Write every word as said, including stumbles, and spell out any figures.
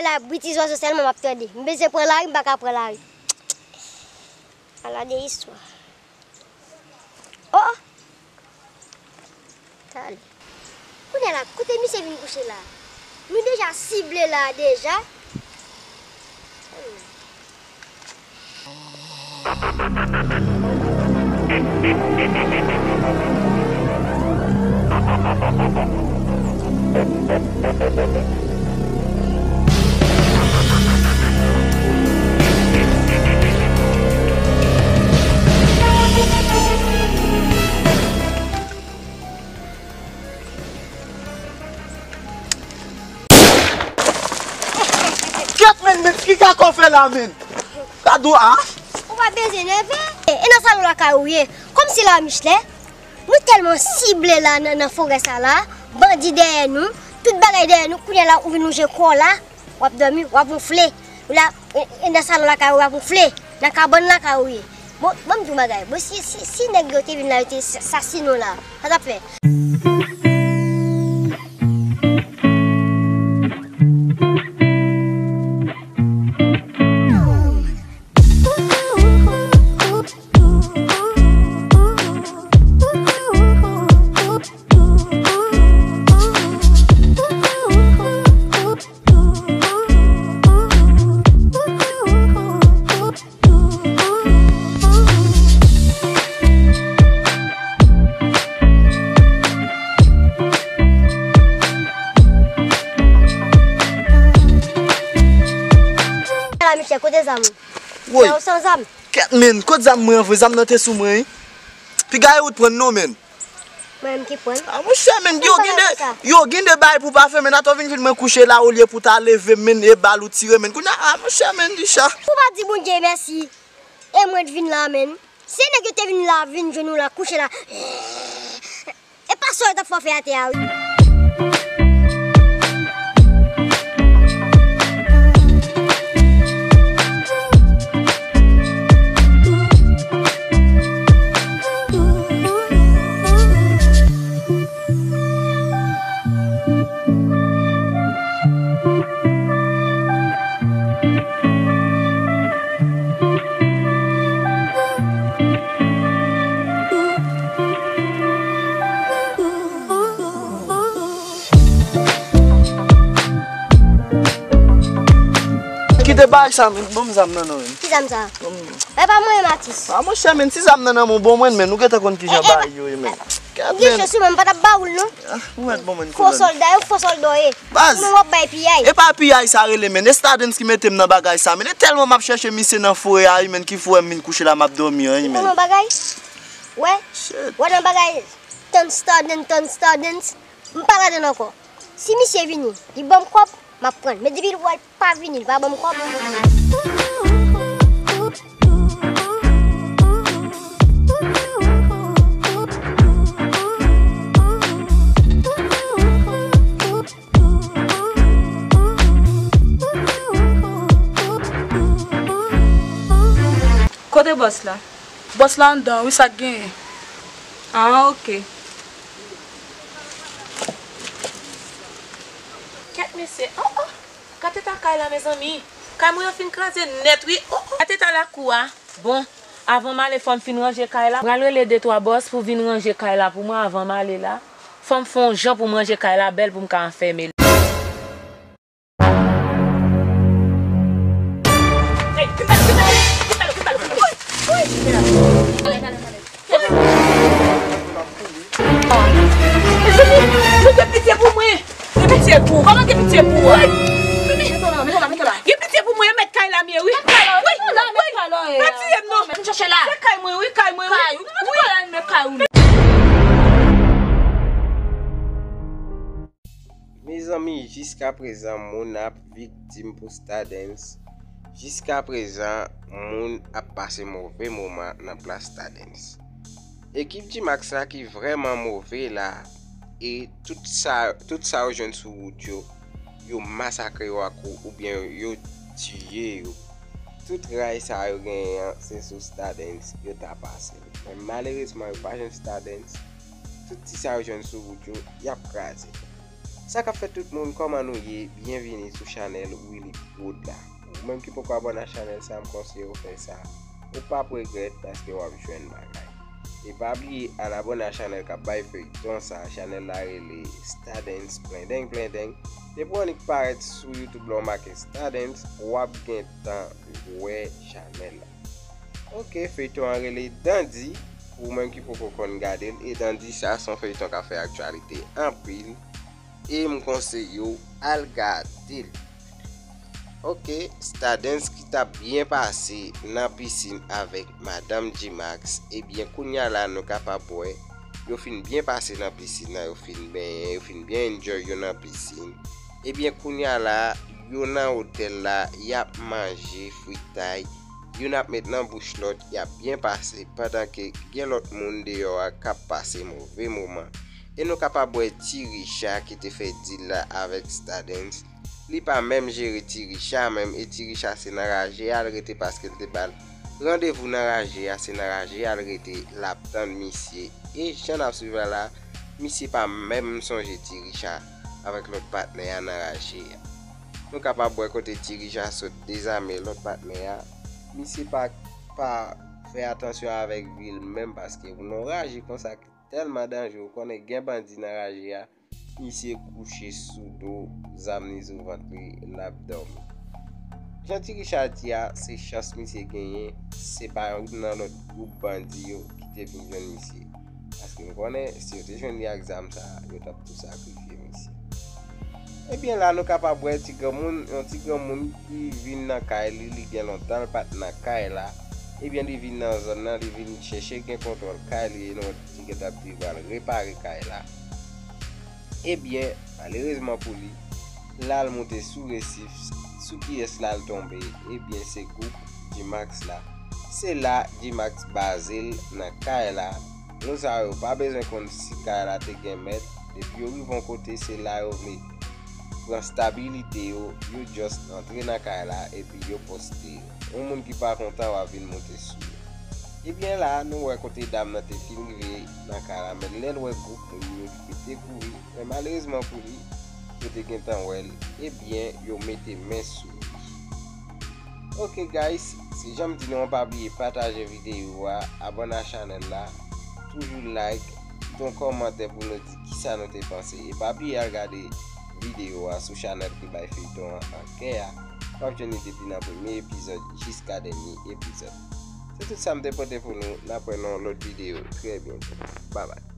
La, bri ti zwazo sèlman m ap tande. M bezwen pran lari, m pa ka pran lari. Ala de istwa. Oh, oh. Talè. Kounye a la, kote misye vin kouche la? Nou deja sible la deja. Kèt, men, men, ki kaka w fè la, men? Gad ou a. Ou pa bezwen nève. E, e nan salon lakay ou ye. Kòmsi la, Michelin, nou tèlman sible la nan, nan forè sa la. Bandi dèyè nou. Tout bagay dèyè nou. Kounye a la, ou vin lonje kò w la. W ap dòmi, w ap wonfle. Ou la, e, e nan salon lakay ou, w ap wonfle. Nan kabann lakay ou ye. Bon, ban m di w bagay. Bon, si, si, si nèg yo te vin la, yo te sa-, sasinen w la, sa t ap fè? Ala, Michel, kote zam ou? Woy. Sa ou san zam? Kèt, men, kot zam mwen an vre? Zam nan te sou mwen, wi. Piga e ou t pran l non, men. Mwen menm ki pran l. A, monchè, men, yo gen de, yo gen de bagay pou w pa fè, men, atò w vin jwenn mwen kouche la, olye pou w ta leve m, men, e bal ou tire, men. Kounye a, a, monchè, men, Dicha. Ou pa di Bondye mèsi. E mwen t vin la, men. Se nèg yo te vin la, vin jwenn ou la, kouche la. E pa sa yo t ap fè w fè atè a, wi. Kite bagay sa, men. Ban m zam nan, non, men. Ki zam sa? Ban m non. E pa mwen, Matis. A, monchè, men, si zam nan nan men w, bon, mwen, men, ou gentan konn kijan bagay yo ye, men. Ou gen chans, ou menm, m pa t ap ba ou l, non. A, ou mèt bon, men. Fo sòlda, yon fo sòlda w ye. Baz. Ou menm w ap bay piyay. E pa piyay sa rele, men. E Stardens ki mete m nan bagay sa, men. E tèlman m ap chèche misye nan forè a, wi, men, ki fè m vin kouche la, m ap dòmi an, wi, men. Ou nan bagay? Wè. Shit. Wè nan bagay. Tann Stardens, tann Stardens. M pa ladann ankò. Si misye vini, li ban m kòb, m ap pran l. Men depi l wè l pa vini, li pa ban m kòb. Kote bòs la? Bòs la anndan, wi, sa k genyen? Ah, ok. Kèt mesye, oh, oh. Gad eta kay la, mezanmi. Kay mwen yo fin kraze nèt, wi. Oh, oh. Gad eta lakou a. Bon, avan m ale, fò m fin ranje kay la. M pral rele de twa bòs pou vin ranje kay la pou mwen avan m ale la. Fò m fè yon jan pou m ranje kay la bèl pou m ka anfème l. Mezanmi, mezanmi, gen pitye pou mwen. Gen pitye pou ou. Kòman gen pitye pou ou? Gen pitye pou mwen, e mèt kay la m ye, wi. Wi, wi. Pa tiye m non. Se kay mwen, wi, kay mwen, wi. Wi. Mezanmi, jiskaprezan, moun ap viktim pou Stardens. Jiskaprezan, moun ap pase move moman nan plas Stardens. Ekip G-Max la ki vrèman move la, e tout sa, tout sa yo jwenn sou wout yo, yo masakre yo ak ou, oubyen yo tiye yo. Tout ray sa yo genyen an, se sou Stardens yo ta pase. Men malerezman, yo pa jwenn Stardens. Tout ti sa yo jwenn sou wout yo, y ap kraze. Sa k ap fèt tout moun, kòman nou ye? Byenvini sou chanèl Willy Prod la. Ou menm ki poko abòne a chanèl sa, m konseye w fè sa. Ou p ap regrèt paske w ap jwenn bagay. E pa bliye al abòne a chanèl k ap bay feyton sa. Chanèl la rele Stardens Plendeng Plendeng. Depi w annik parèt sou YouTube la, w make Stardens, w ap gentan wè chanèl la. Ok, feyton an rele Dandi. Pou ou menm ki poko konn gade l, e Dandi sa se yon feyton k ap fè aktyalite anpil. E m konseye w al gade l. Ok, Stardens ki t ap byen pase nan pisin avèk madanm G-Max, ebyen kounya la nou kapab wè yo fin byen pase nan pisin nan, yo fin benyen, yo fin byen enjoy yo nan pisin. Ebyen kounya la yo nan otèl la, y ap manje fritay, youn ap met nan bouch lòt, y ap byen pase, pandan ke gen lòt moun deyò a k ap pase move moman. E nou kapab wè Ti Richa ki te fè dil la avèk Stardens. Li pa menm jere Ti Richa menm, e Ti Richa se nan raje a l rete paske l te ba l randevou nan raje a, se nan raje a l rete, l ap tann misye. E jan n ap swiv la la, misye pa menm sonje Ti Richa avèk lòt patnè a nan raje a. Nou kapab wè kote Ti Richa sot dezame lòt patnè a. Misye pa, pa fè atansyon avèk vi l menm, paske pou nan raje konsa ki tèlman danje, ou konnen gen bandi nan raje a, misye kouche sou do, zam li sou vant li, l ap dòmi. Jan Ti Richa di a, se chans misye genyen, se pa youn nan lòt gwoup bandi yo ki te vin jwenn misye. Paske m konnen, si yo te jwenn li ak zam sa, yo t ap tou sakrifye misye. Ebyen la, nou kapab wè ti granmoun, yon ti granmoun ki vin nan kay li, li gen lontan l pa t nan kay la. Ebyen, li vin nan zòn nan, li vin chèche gen kontwòl kay li, e nou wè li gentan ap di l pral repare kay la. Ebyen, malerezman pou li, l al moute sou resif, sou kiyès l al tonbe? Ebyen, se gwoup G-Max la. Se la G-Max baze l nan kay la. Moun sa yo pa bezwen konn si kay la te gen mèt, depi yo rive yon kote, se la yo vle pran stabilite yo, yo just antre nan kay la epi yo poste yo. Yon moun ki pa kontan w ap vin moute sou yo. Ebyen la, nou wè kote dam nan te fin rive nan kay la, men lè l wè gwoup moun yo, li pete kouri, men malerezman pou li, yo te gentan wè l, ebyen, yo mete men sou li. Ok guys, se jan m di nou an, pa bliye pataje videyo a, abòne a chanèl la, toujou like, kite yon kòmantè pou nou di kisa nou te panse. E pa bliye al gade videyo a sou chanèl ki bay feyton an an kè a. W ap jwenn li depi nan premye epizòd jiska dènye epizòd. Se tout sa m te pote pou nou. N ap wè nan yon lòt videyo trè byento. Babay.